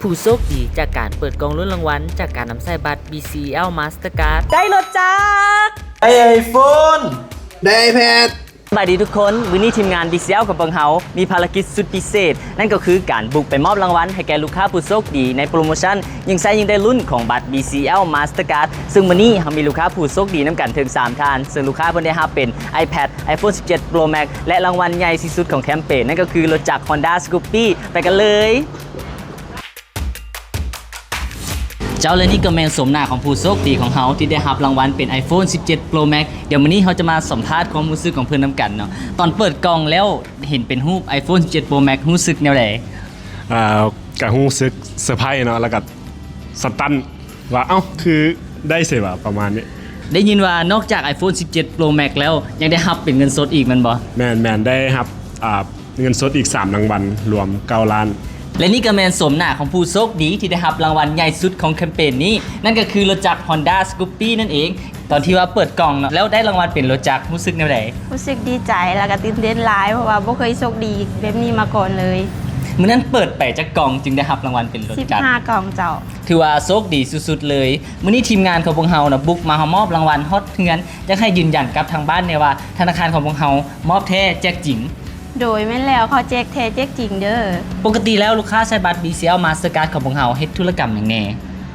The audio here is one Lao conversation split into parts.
ຜູ້ໂຊກດີຈາກການເປີດກ່ອງລຸ້ນລາງວັນຈາກການນຳໃຊ້ບັດ ບີຊີແອລ Mastercard ໄດ້ລົດຈັກ ໄດ້ iPhone ໄດ້ iPad ສະບາຍດີທຸກຄົນ, ມື້ນີ້ທີມງານ ບີຊີແອລ ຂອງພວກເຮົາມີພາລະກິດສຸດພິເສດ, ນັ້ນກໍຄືການບຸກໄປມອບລາງວັນໃຫ້ແກ່ລູກຄ້າຜູ້ໂຊກດີໃນໂປຣໂມຊັນ ຍິ່ງໃຊ້ຍິ່ງໄດ້ລຸ້ນຂອງບັດ ບີຊີແອລ Mastercard. ເຊິ່ງມື້ນີ້ເຮົາມີລູກຄ້າຜູ້ໂຊກດີນຳກັນເຖິງສາມທ່ານ, ເຊິ່ງລູກຄ້າເພິ່ນໄດ້ຮັບເປັນ iPad, iPhone ສິບເຈັດ Pro Max ແລະ ລາງວັນໃຫຍ່ທີ່ສຸດຂອງແຄມເປນ ນັ້ນກໍຄືລົດຈັກ Honda Scoopy. ໄປກັນເລີຍ. ເຈົ້າ ແລະ ນີ້ກໍແມ່ນໂສມໜ້າຂອງຜູ້ໂຊກດີຂອງເຮົາທີ່ໄດ້ຮັບລາງວັນເປັນ iPhone ສິບເຈັດ Pro Max. ດຽວມື້ນີ້ເຮົາຈະມາສຳພາດຄວາມຮູ້ສຶກຂອງເພິ່ນນຳກັນເນາະ. ຕອນເປີດກ່ອງແລ້ວເຫັນເປັນຮູບ iPhone ສິບເຈັດ Pro Max ຮູ້ສຶກແນວໃດ? ເອີ ກໍຮູ້ສຶກເຊີໄພເນາະ ແລ້ວກໍສະຕັນວ່າ ເອົ້າ ຄືໄດ້ໃສຫວາ ປະມານນີ້. ໄດ້ຍິນວ່ານອກຈາກ iPhone ສິບເຈັດ Pro Max ແລ້ວ ຍັງໄດ້ຮັບເປັນເງິນສົດອີກແມ່ນບໍ່? ແມ່ນໆ ໄດ້ຮັບ ອ່າ ເງິນສົດອີກສາມລາງວັນ ລວມເກົ້າລ້ານ. ແລະ ນີ້ກໍແມ່ນໂສມໜ້າຂອງຜູ້ໂຊກດີທີ່ໄດ້ຮັບລາງວັນໃຫຍ່ສຸດຂອງແຄມເປນນີ້, ນັ້ນກໍຄືລົດຈັກ Honda Scoopy ນັ້ນເອງ. ຕອນທີ່ວ່າເປີດກ່ອງເນາະ ແລ້ວໄດ້ລາງວັນເປັນລົດຈັກ ຮູ້ສຶກແນວໃດ? ຮູ້ສຶກດີໃຈ ແລ້ວກໍຕື່ນເຕັ້ນຫຼາຍ ເພາະວ່າບໍ່ເຄີຍໂຊກດີແບບນີ້ມາກ່ອນເລີຍ. ມື້ນັ້ນເປີດໄປຈັກກ່ອງຈຶ່ງໄດ້ຮັບລາງວັນເປັນລົດຈັກ? ສິບຫ້າກ່ອງເຈົ້າ. ຖືວ່າໂຊກດີສຸດໆເລີຍ. ມື້ນີ້ທີມງານຂອງພວກເຮົານະ ບຸກມາມອບລາງວັນຮອດເຮືອນ. ຢາກໃຫ້ຢືນຢັນກັບທາງບ້ານແດ່ວ່າ ທະນາຄານຂອງພວກເຮົາມອບແທ້ແຈກຈິງ. ໂດຍ ແມ່ນແລ້ວ ເຂົາແຈກແທ້ແຈກຈິງເດີ. ປົກກະຕິແລ້ວລູກຄ້າໃຊ້ບັດ ບີຊີແອລ Mastercard ຂອງພວກເຮົາເຮັດທຸລະກຳຫຍັງແດ່?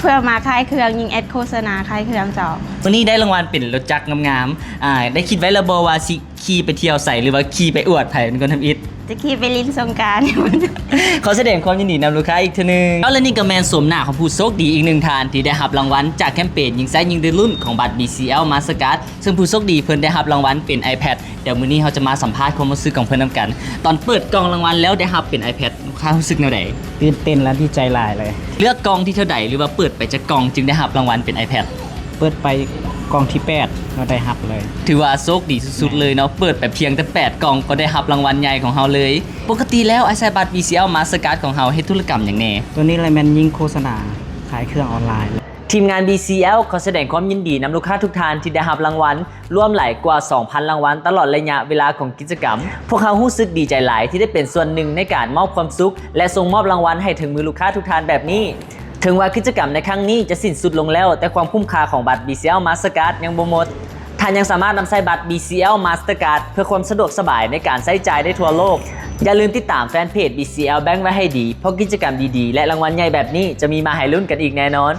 ເພື່ອມາຂາຍເຄື່ອງ, ຍິງແອັດໂຄສະນາຂາຍເຄື່ອງເຈົ້າ. ມື້ນີ້ໄດ້ລາງວັນເປັນລົດຈັກງາມໆ ອາ ໄດ້ຄິດໄວ້ແລ້ວບໍ່ວ່າຊິຂີ່ໄປທ່ຽວໃສ ຫຼືວ່າຂີ່ໄປອວດໃຜເປັນຄົນທຳອິດ? ຈະຂີ່ໄປຫຼິ້ນສົງການ. ຂໍສະແດງຄວາມຍິນດີນຳລູກຄ້າອີກເທື່ອໜຶ່ງ. ເອົາ ແລະ ນີ້ກໍແມ່ນໂສມໜ້າຂອງຜູ້ໂຊກດີອີກໜຶ່ງທ່ານ ທີ່ໄດ້ຮັບລາງວັນຈາກແຄມເປນຍິ່ງໃຊ້ຍິ່ງໄດ້ລຸ້ນຂອງບັດ ບີຊີແອລ Mastercard ເຊິ່ງຜູ້ໂຊກດີເພິ່ນໄດ້ຮັບລາງວັນເປັນ iPad. ດຽວມື້ນີ້ເຮົາຈະມາສຳພາດຄວາມຮູ້ສຶກຂອງເພິ່ນນຳກັນ. ຕອນເປີດກ່ອງລາງວັນແລ້ວໄດ້ຮັບເປັນ iPad ລູກຄ້າຮູ້ສຶກແນວໃດ? ຕື່ນເຕັ້ນ ແລະ ດີໃຈຫຼາຍເລີຍ. ເລືອກກ່ອງທີເທົ່າໃດ ຫຼືວ່າເປີດໄປຈັກກ່ອງຈຶ່ງໄດ້ຮັບລາງວັນເປັນ iPad? ເປີດໄປກ່ອງທີແປດ ກໍໄດ້ຮັບເລີຍ. ຖືວ່າໂຊກດີສຸດໆເລີຍເນາະ, ເປີດໄປພຽງແຕ່ແປດກ່ອງກໍໄດ້ຮັບລາງວັນໃຫຍ່ຂອງເຮົາເລີຍ. ປົກກະຕິແລ້ວອ້າຍໃຊ້ບັດ ບີຊີແອລ Mastercard ຂອງເຮົາເຮັດທຸລະກຳຫຍັງແດ່? ໂຕນີ້ລະແມ່ນຍິງໂຄສະນາຂາຍເຄື່ອງອອນລາຍ. ທີມງານ ບີຊີແອລ ຂໍສະແດງຄວາມຍິນດີນຳລູກຄ້າທຸກທ່ານທີ່ໄດ້ຮັບລາງວັນ ລວມຫຼາຍກວ່າສອງພັນລາງວັນຕະຫຼອດໄລຍະເວລາຂອງກິດຈະກຳ. ພວກເຮົາຮູ້ສຶກດີໃຈຫຼາຍທີ່ໄດ້ເປັນສ່ວນໜຶ່ງໃນການມອບຄວາມສຸກ ແລະ ສົ່ງມອບລາງວັນໃຫ້ເຖິງມືລູກຄ້າທຸກທ່ານແບບນີ້. ເຖິງວ່າກິດຈະກຳໃນຄັ້ງນີ້ຈະສິ້ນສຸດລົງແລ້ວ, ແຕ່ຄວາມຄຸ້ມຄ່າຂອງບັດ ບີຊີແອລ Mastercard ຍັງບໍ່ໝົດ. ທ່ານຍັງສາມາດນຳໃຊ້ບັດ ບີຊີແອລ Mastercard ເພື່ອຄວາມສະດວກສະບາຍໃນການໃຊ້ຈ່າຍໄດ້ທົ່ວໂລກ. ຢ່າລືມຕິດຕາມແຟນເພຈ ບີຊີແອລ Bank ໄວ້ໃຫ້ດີ, ເພາະກິດຈະກຳດີໆ ແລະ ລາງວັນໃຫຍ່ແບບນີ້ຈະມີມາໃຫ້ລຸ້ນກັນອີກແນ່ນອນ.